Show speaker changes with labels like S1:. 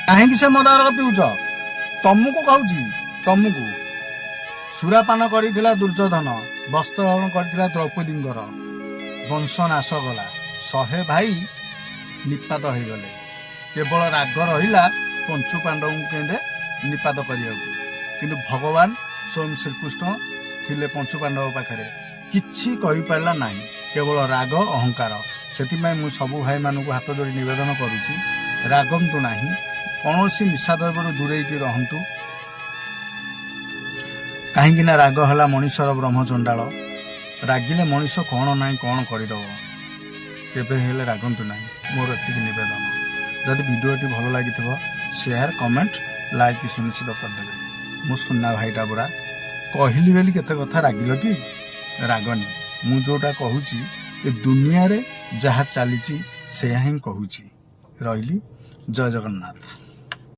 S1: କାହିଁକି ସେ ମଦ ଆରକ ପିଉଛ? ତମକୁ କହୁଛି, ତମକୁ। ସୁରାପାନ କରିଥିଲା ଦୁର୍ଯ୍ୟୋଧନ, ବସ୍ତ୍ରହରଣ କରିଥିଲା ଦ୍ରୌପଦୀଙ୍କର, ବଂଶ ନାଶ ଗଲା, 100 ଭାଇ ନିପାତ ହେଇଗଲେ। କେବଳ ରାଗ ରହିଲା ପଞ୍ଚୁ ପାଣ୍ଡବଙ୍କୁ କେନ୍ଦେ ନିପାତ କରିବାକୁ। କିନ୍ତୁ ଭଗବାନ ସ୍ୱୟଂ ଶ୍ରୀକୃଷ୍ଣ ଥିଲେ ପଞ୍ଚୁ ପାଣ୍ଡବ ପାଖରେ, କିଛି କହିପାରିଲା ନାହିଁ, କେବଳ ରାଗ ଅହଙ୍କାର। ସେଥିପାଇଁ ମୁଁ ସବୁ ଭାଇମାନଙ୍କୁ ହାତ ଯୋଡ଼ି ନିବେଦନ କରୁଛି, ରାଗନ୍ତୁ ନାହିଁ, କୌଣସି ନିଶା ଦ୍ରବ୍ୟରୁ ଦୂରେଇକି ରହନ୍ତୁ। କାହିଁକି ନା ରାଗ ହେଲା ମଣିଷର ବ୍ରହ୍ମଚଣ୍ଡାଳ। ରାଗିଲେ ମଣିଷ କ'ଣ ନାହିଁ କ'ଣ କରିଦେବ। କେବେ ହେଲେ ରାଗନ୍ତୁ ନାହିଁ, ମୋର ଏତିକି ନିବେଦନ। ଯଦି ଭିଡ଼ିଓଟି ଭଲ ଲାଗିଥିବ, ସେୟାର, କମେଣ୍ଟ, ଲାଇକ୍ ସୁନିଶ୍ଚିତ କରିଦେବେ। ମୁଁ ସୁନା ଭାଇଟା ପୁରା କହିଲି ବୋଲି କେତେ କଥା ରାଗିଲ କି? ରାଗନି। ମୁଁ ଯେଉଁଟା କହୁଛି, ଏ ଦୁନିଆରେ ଯାହା ଚାଲିଛି ସେୟା ହିଁ କହୁଛି। ରହିଲି, ଜୟ ଜଗନ୍ନାଥ।